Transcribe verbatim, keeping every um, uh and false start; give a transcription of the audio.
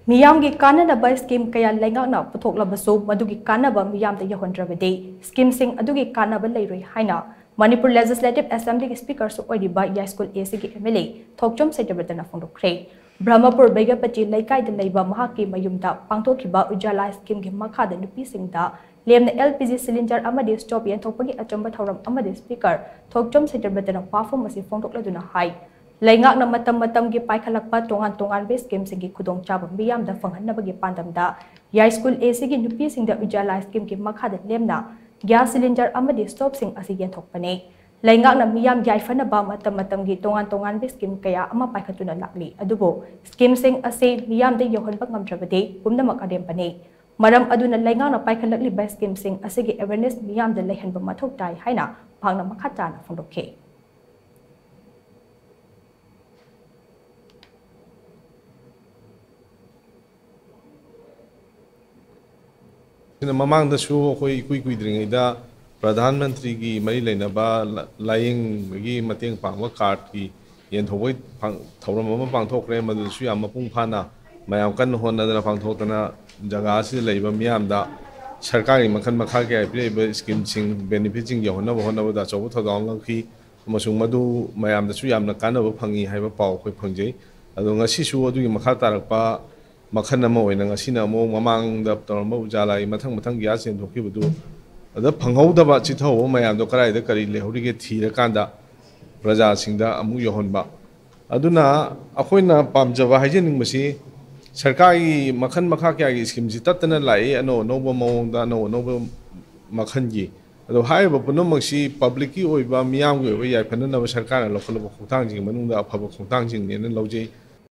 ꯃꯤꯌꯥꯝꯒꯤ ꯀꯥꯟꯅꯅꯕ ꯁ꯭ꯀꯤꯝ ꯀꯌꯥ ꯂꯩꯉꯥꯛꯅ ꯄꯨꯊꯣꯛꯂꯕꯁꯨ ꯃꯗꯨꯒꯤ ꯀꯥꯟꯅꯕ ꯃꯤꯌꯥꯝꯗ ꯌꯧꯍꯟꯗ꯭ꯔꯕꯗꯤ ꯁ꯭ꯀꯤꯝꯁꯤꯡ ꯑꯗꯨꯒꯤ ꯀꯥꯟꯅꯕ ꯂꯩꯔꯣꯏ ꯍꯥꯏꯅ ꯃꯅꯤꯄꯨꯔ ꯂꯦꯖꯤꯁꯂꯦꯇꯤꯚ ꯑꯦꯁꯦꯝꯕ꯭ꯂꯤꯒꯤ ꯁ꯭ꯄꯤꯀꯔꯁꯨ ꯑꯣꯏꯔꯤꯕ ꯌꯥꯏꯁ꯭ꯀꯨꯜ ꯑꯦ ꯁꯤꯒꯤ ꯑꯦꯝ ꯑꯦꯜ ꯑꯦ ꯊꯣꯛꯆꯣꯝ ꯁꯇ꯭ꯌꯕ꯭ꯔꯇꯅ ꯐꯣꯡꯗꯣꯛꯈ꯭ꯔꯦ꯫ ꯕ꯭ꯔꯍꯃꯄꯨꯔ ꯕꯩꯒꯄꯇꯤ ꯂꯩꯀꯥꯏꯗ ꯂꯩꯕ ꯃꯍꯥꯛꯀꯤ ꯃꯌꯨꯝꯗ ꯄꯥꯡꯊꯣꯛꯈꯤꯕ ꯎꯖꯥꯂꯥ ꯁ꯭ꯀꯤꯝꯒꯤ ꯃꯈꯥꯗ ꯅꯨꯄꯤꯁꯤꯡꯗ ꯂꯦꯝꯅ ꯑꯦꯜ ꯄꯤ ꯖꯤ ꯁꯤꯂꯤꯟꯗꯔ ꯑꯃꯗꯤ ꯁ꯭ꯇꯣꯞ ꯌꯦꯟꯊꯣꯛꯄꯒꯤ ꯑꯆꯨꯝꯕ ꯊꯧꯔꯝ ꯑꯃꯗ ꯁ꯭ꯄꯤꯀꯔ ꯊꯣꯛꯆꯣꯝ ꯁꯇ꯭ꯌꯕ꯭ꯔꯇꯅ ꯋꯥꯐꯝ ꯑꯁꯤ ꯐꯣꯡꯗꯣꯛꯂꯗꯨꯅ ꯍꯥꯏ, ꯂꯩꯉꯥꯛꯅ ꯃꯇꯝ ꯃꯇꯝꯒꯤ ꯄꯥꯏꯈꯠꯂꯛꯄ ꯇꯣꯉꯥꯟ ꯇꯣꯉꯥꯟꯕ ꯁ꯭ꯀꯤꯝꯁꯤꯡꯒꯤ ꯈꯨꯗꯣꯡꯆꯥꯕ ꯃꯤꯌꯥꯝꯗ ꯐꯪꯍꯟꯅꯕꯒꯤ ꯄꯥꯟꯗꯝꯗ ꯌꯥꯏꯁ꯭ꯀꯨꯜ ꯑꯦ ꯁꯤꯒꯤ ꯅꯨꯄꯤꯁꯤꯡꯗ ꯎꯖꯥꯂꯥ ꯁ꯭ꯀꯤꯝꯒꯤ ꯃꯈꯥꯗ ꯂꯦꯝꯅ ꯒ꯭ꯌꯥꯁ ꯁꯤꯂꯤꯟꯗꯔ ꯑꯃꯗꯤ ꯁ꯭ꯇꯣꯞꯁꯤꯡ ꯑꯁꯤ ꯌꯦꯟꯊꯣꯛꯄꯅꯤ꯫ ꯂꯩꯉꯥꯛꯅ ꯃꯤꯌꯥꯝ ꯌꯥꯏꯐꯅꯕ ꯃꯇꯝ ꯃꯇꯝꯒꯤ ꯇꯣꯉꯥꯟ ꯇꯣꯉꯥꯟꯕ ꯁ꯭ꯀꯤꯝ ꯀꯌꯥ ꯑꯃ ꯄꯥꯏꯈꯠꯇꯨꯅ ꯂꯥꯛꯂꯤ, ꯑꯗꯨꯕꯨ ꯁ꯭ꯀꯤꯝꯁꯤꯡ ꯑꯁꯤ ꯃꯤꯌꯥꯝꯗ ꯌꯧꯍꯟꯕ ꯉꯝꯗ꯭ꯔꯕꯗꯤ ꯄꯨꯝꯅꯃꯛ ꯑꯔꯦꯝꯕꯅꯤ꯫ ꯃꯔꯝ ꯑꯗꯨꯅ ꯂꯩꯉꯥꯛꯅ ꯄꯥꯏꯈꯠꯂꯛꯂꯤꯕ ꯁ꯭ꯀꯤꯝꯁꯤꯡ ꯑꯁꯤꯒꯤ ꯑꯦꯋꯦꯔꯅꯦꯁ ꯃꯤꯌꯥꯝꯗ ꯂꯩꯍꯟꯕ ꯃꯊꯧ ꯇꯥꯏ ꯍꯥꯏꯅ ꯃꯍꯥꯛꯅ ꯃꯈꯥ ꯇꯥꯅ ꯐꯣꯡꯗꯣꯛꯈꯤ꯫ ꯁꯤꯅ ꯃꯃꯥꯡꯗꯁꯨ ꯑꯩꯈꯣꯏ ꯏꯀꯨꯏ ꯀꯨꯏꯗ꯭ꯔꯤꯉꯩꯗ ꯄ꯭ꯔꯙꯥꯟ ꯃꯟꯇ꯭ꯔꯤꯒꯤ ꯃꯔꯤ ꯂꯩꯅꯕ ꯂ-, ꯂꯥꯌꯦꯡꯕꯒꯤ ꯃꯇꯦꯡ ꯄꯥꯡꯕ ꯀꯥꯔꯠꯀꯤ ꯌꯦꯟꯊꯣꯛꯄꯒꯤ ꯄꯥꯡ-, ꯊꯧꯔꯝ ꯑꯃ ꯄꯥꯡꯊꯣꯛꯈ꯭ꯔꯦ꯫ ꯃꯗꯨꯗꯁꯨ ꯌꯥꯝ ꯃꯄꯨꯡ ꯐꯥꯅ ꯃꯌꯥꯝ ꯀꯟꯅ ꯍꯣꯠꯅꯗꯅ ꯄꯥꯡꯊꯣꯛꯇꯅ ꯖꯒꯥ ꯑꯁꯤꯗ ꯂꯩꯕ ꯃꯤꯌꯥꯝꯗ ꯁꯔꯀꯥꯔꯒꯤ ꯃꯈꯜ ꯃꯈꯥ ꯀꯌꯥ ꯄꯤꯔꯛꯏꯕ ꯁ꯭ꯀꯤꯝꯁꯤꯡ, ꯕꯦꯅꯤꯐꯤꯠꯁꯤꯡ ꯌꯧꯍꯟꯅꯕ ꯍꯣꯠꯅꯕꯗ ꯑꯆꯧꯕ ꯊꯧꯗꯥꯡ ꯂꯧꯈꯤ꯫ ꯑꯃꯁꯨꯡ ꯃꯗꯨ ꯃꯌꯥꯝꯗꯁꯨ ꯌꯥꯝꯅ ꯀꯥꯟꯅꯕ ꯐꯪꯉꯤ ꯍꯥꯏꯕ ꯄꯥꯎ ꯑꯩꯈꯣꯏ ꯐꯪꯖꯩ꯫ ꯑꯗꯣ ꯉꯁꯤꯁꯨ ꯑꯗꯨꯒꯤ ꯃꯈꯥ ꯇꯥꯔꯛꯄ ꯃꯈꯜ ꯑꯃ ꯑꯣꯏꯅ ꯉꯁꯤꯅ ꯑꯃꯨꯛ ꯃꯃꯥꯡꯗ ꯇꯧꯔꯝꯕ ꯎꯖꯥꯂꯥꯒꯤ ꯃꯊꯪ ꯃꯊꯪ ꯒ꯭ꯌꯥꯁ ꯌꯦꯟꯊꯣꯛꯈꯤꯕꯗꯨ, ꯑꯗ ꯐꯪꯍꯧꯗꯕ ꯆꯤꯊꯍꯧꯕ ꯃꯌꯥꯝꯗꯣ ꯀꯗꯥꯏꯗ ꯀꯔꯤ ꯂꯩꯍꯧꯔꯤꯒꯦ ꯊꯤꯔꯀꯥꯟꯗ ꯄ꯭ꯔꯖꯥꯁꯤꯡꯗ ꯑꯃꯨꯛ ꯌꯧꯍꯟꯕ꯫ ꯑꯗꯨꯅ ꯑꯩꯈꯣꯏꯅ ꯄꯥꯝꯖꯕ ꯍꯥꯏꯖꯅꯤꯡꯕꯁꯤ, ꯁꯔꯀꯥꯔꯒꯤ ꯃꯈꯜ ꯃꯈꯥ ꯀꯌꯥꯒꯤ ꯁ꯭ꯀꯤꯝꯁꯤ ꯇꯠꯇꯅ ꯂꯥꯛꯏ, ꯑꯅꯧ ꯑꯅꯧꯕ ꯃꯑꯣꯡꯗ, ꯑꯅꯧ ꯑꯅꯧꯕ ꯃꯈꯜꯒꯤ꯫ ꯑꯗꯣ ꯍꯥꯏꯔꯤꯕ ꯄꯨꯝꯅꯃꯛꯁꯤ ꯄꯕ꯭ꯂꯤꯛꯀꯤ ꯑꯣꯏꯕ, ꯃꯤꯌꯥꯝꯒꯤ ꯑꯣꯏꯕ ꯌꯥꯏꯐꯅꯅꯕ ꯁꯔꯀꯥꯔꯅ ꯂꯧꯈꯠꯂꯕ ꯈꯣꯡꯊꯥꯡꯁꯤꯡꯒꯤ ꯃꯅꯨꯡꯗ ꯑꯐꯕ ꯈꯣꯡꯊꯥꯡꯁꯤꯡꯅꯦꯅ ꯂꯧꯖꯩ꯫